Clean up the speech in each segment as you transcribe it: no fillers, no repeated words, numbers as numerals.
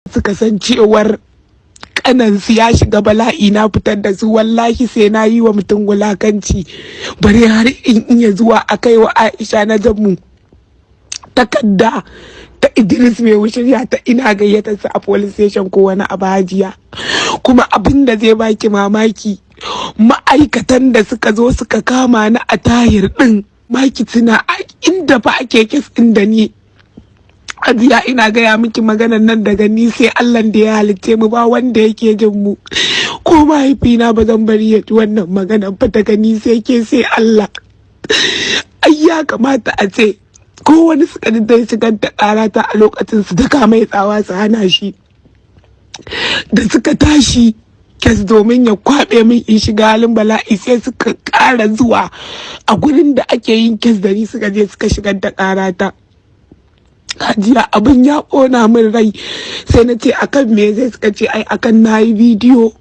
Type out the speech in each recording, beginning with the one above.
Suka san cewar kanansu ya shiga bala'i, na fitar da su. Wallahi sai na yi wa mutum wulakanci, bare har in iya zuwa a kai wa Aisha na Jamu takarda ta Idris Mai Wushirya ta ina gayyatar sa a police station ko wani abu. Hajiya, kuma abin da zai baki mamaki, ma'aikatan da suka zo suka kama ni a Tahir din maki tuna a inda fa ake case din da ni. Hajiya, ina gaya miki maganan nan, daga ni sai Allah da ya halicce mu, ba wanda yake jin mu. Ko mahaifina ba zan bari ya ji wannan maganan ba. Daga ni sai ke sai Allah. Ai ya kamata a ce ko wani suka ji dai shigar da karata a lokacin, su daka mai tsawa su hana shi. Da suka tashi case domin ya kwabe min in shiga halin bala'i, sai suka ƙara zuwa a gurin da ake yin case da ni, suka je suka shigar da karata. Hajiya, abin ya ƙona min rai. Sai na ce, "Akan me?" Zai suka ce ai akan na yi bidiyo,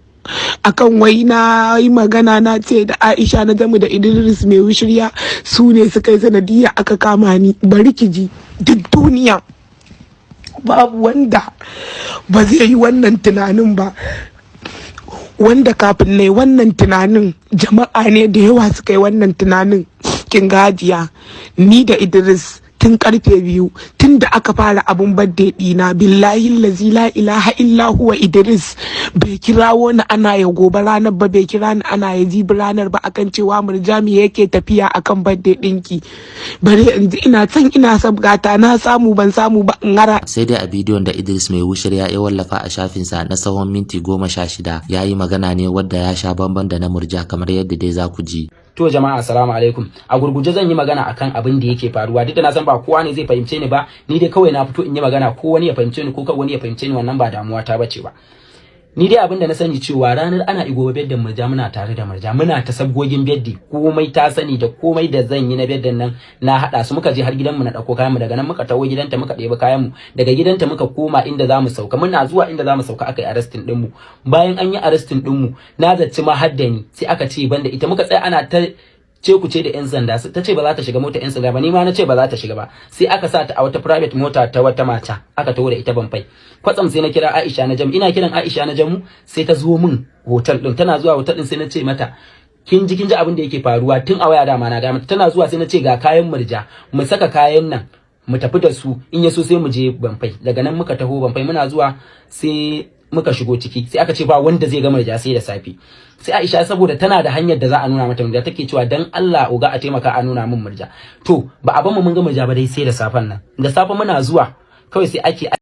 akan wai na yi magana, na ce da Aisha na Jamu da Idris Mai Wushirya su ne suka yi sanadiyya aka kama ni. Bari ki ji, duk duniya babu wanda ba zai yi wannan tunanin ba, wanda kafin na yi wannan tunanin, jama'a ne da yawa suka yi wannan tunanin. Kin gajiya, ni da Idris tun karfe 2, tun da aka fara abun birthday ɗina, billahi lazi la ilaha illa huwa, Idris bai kirawo ni ana ya gobe ranar ba, bai kira ni ana ya jibi ranar ba, akan cewa, "Murjami, yake tafiya akan birthday ɗinki?" Bare in ji ina can ina sabgata, na samu ban samu ba in ara. Sai dai a bidiyon da Idris Mai Wushirya ya wallafa a shafinsa na tsawon minti 16, ya yi magana ne wadda ya sha bamban da na Murja, kamar yadda dai za ku ji. To jama'a, assalamu alaikum. A gurguje zan yi magana akan abin da yake faruwa, duk da na san ba kowa ne zai fahimce ni ba. Ni dai kawai na fito in yi magana, ko wani ya fahimce ni ko kar wani ya fahimce ni, wannan ba damuwa ta bace ba. Ni dai abin da na sani cewa ranar ana igoba birthday Murja, muna tare da Murja, muna ta sabgogin birthday, komai ta sani da komai da zan yi na birthday nan na hada su. Muka je har gidanmu na dauko kayan mu, daga nan muka tawo gidanta muka ɗebi kayan mu, daga gidanta muka koma inda zamu sauka. Muna zuwa inda zamu sauka aka yi arresting din mu. Bayan an yi arresting din mu, na zaci ma hadda ni, sai aka ce banda ita. Muka tsaya ana ta ce ku ce da yan sanda, ta ce ba za ta shiga mota yan sanda ba, ni ma na ce ba za ta shiga ba. Sai aka sa ta a wata private mota ta wata mata, aka taho da ita Banfai. Kwatsam sai na kira Aisha na Jamu. Ina kiran Aisha na Jamu, sai ta zo min hotel din. Tana zuwa hotel din, sai na ce mata, "Kin ji, kin ji abin da yake faruwa." Tun a waya dama na ga mata. Tana zuwa, sai na ce ga kayan Murja, mu saka kayan nan mu tafi da su, in ya so sai mu je Banfai. Daga nan muka taho Banfai. Muna zuwa sai muka shigo ciki, sai aka ce ba wanda zai ga Murja sai da safe. Sai Aisha, saboda tana da hanyar da za a nuna mata Murja, take cewa, "Dan Allah oga, a taimaka a nuna min Murja." To ba a mu mun ga Murja ba dai sai da safen nan. Da safe muna zuwa kawai sai ake